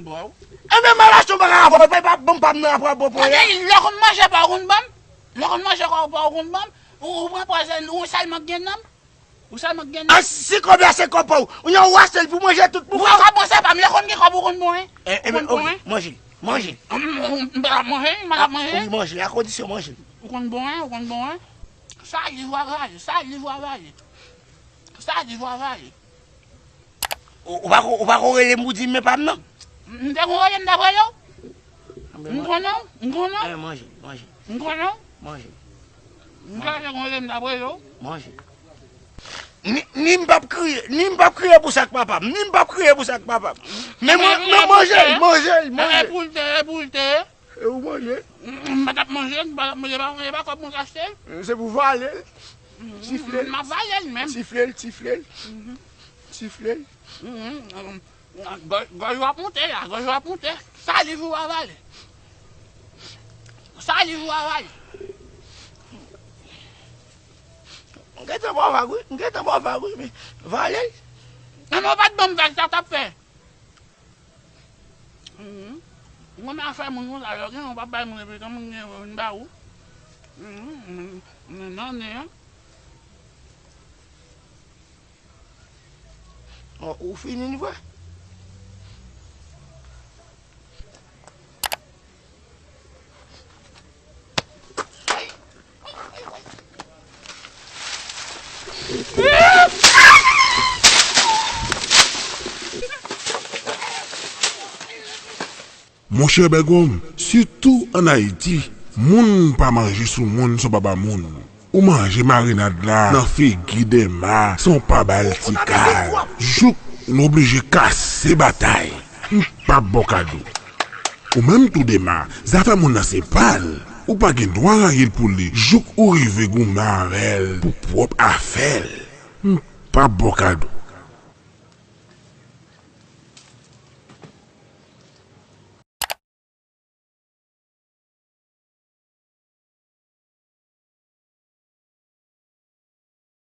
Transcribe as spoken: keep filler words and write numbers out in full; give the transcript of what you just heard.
Bro. Enben, m al achte yon bagay avè w, pa, pa, ban m pa m nan apre, bon, pou. Lè w konn manje pa w konn ban m? Lè w konn manje pa w konn ban m? Ou, ou pran pòz, ou sèlman gen nanm? Ou sèlman gen nanm? A, si kòb la se kòb pa w, ou nan ou achte l pou manje tout pou ou. Ou pa ka bon, se pa m, lè w konn gen kòb ou konn bon, hein? Enben, ok, manje, manje. M pa ka manje, m pa ka manje. Wi, manje, a kondisyon manje. Ou konn bon, hein, ou konn bon, hein. Sa li vwa vale, sa li vwa vale. Sa li vwa vale. Ou, ou pa ko, ou pa ko rele m pou di m men pa m nan? M te kon rele m dapre yo. M konnen w, m konnen w. Eh, manje, manje. M konnen w. Manje. M te kon rele m dapre yo. Manje. Ni, ni m p ap kriye, ni m p ap kriye pou sa k papa m, ni m p ap kriye pou sa k papa m. Men mwen, men manje l, manje l, manje l. E pou l te, e pou l te. E ou manje? M pa t ap manje, m pa t ap manje, pa manje, pa kòb mwen k achte l. Se pou vale l. Sifle l. M ap vale l menm. Sifle l, sifle l. Sifle l. Gòj, gòj w ap monte la, gòj w ap monte. Saliv ou avale. Saliv ou avale. M gentan ba w vag wi, m gentan ba w vag wi, men vale l. Nan men w pa t ban m vag, sa w t ap fè? Mhm. Ou konn afè moun konsa, lè w gen, ou pa bay moun epi kan moun gen, ou vin ba ou. Mhm. Nan nen an. Ò, ou fini n vre? Monchè Bègòm, sitou ann Ayiti, moun pa manje sou moun si w pa ba moun. Ou manje marinad la nan figi Dema san w pa ba l ti kal. Jouk nou oblije kase batay. M p ap ba w kado. Ou menm tou Dema, zafè moun nan se pa l. Ou pa gen dwa rayi l pou li jouk ou rive goumen avè l pou pwòp afè l. M p ap ba w kado.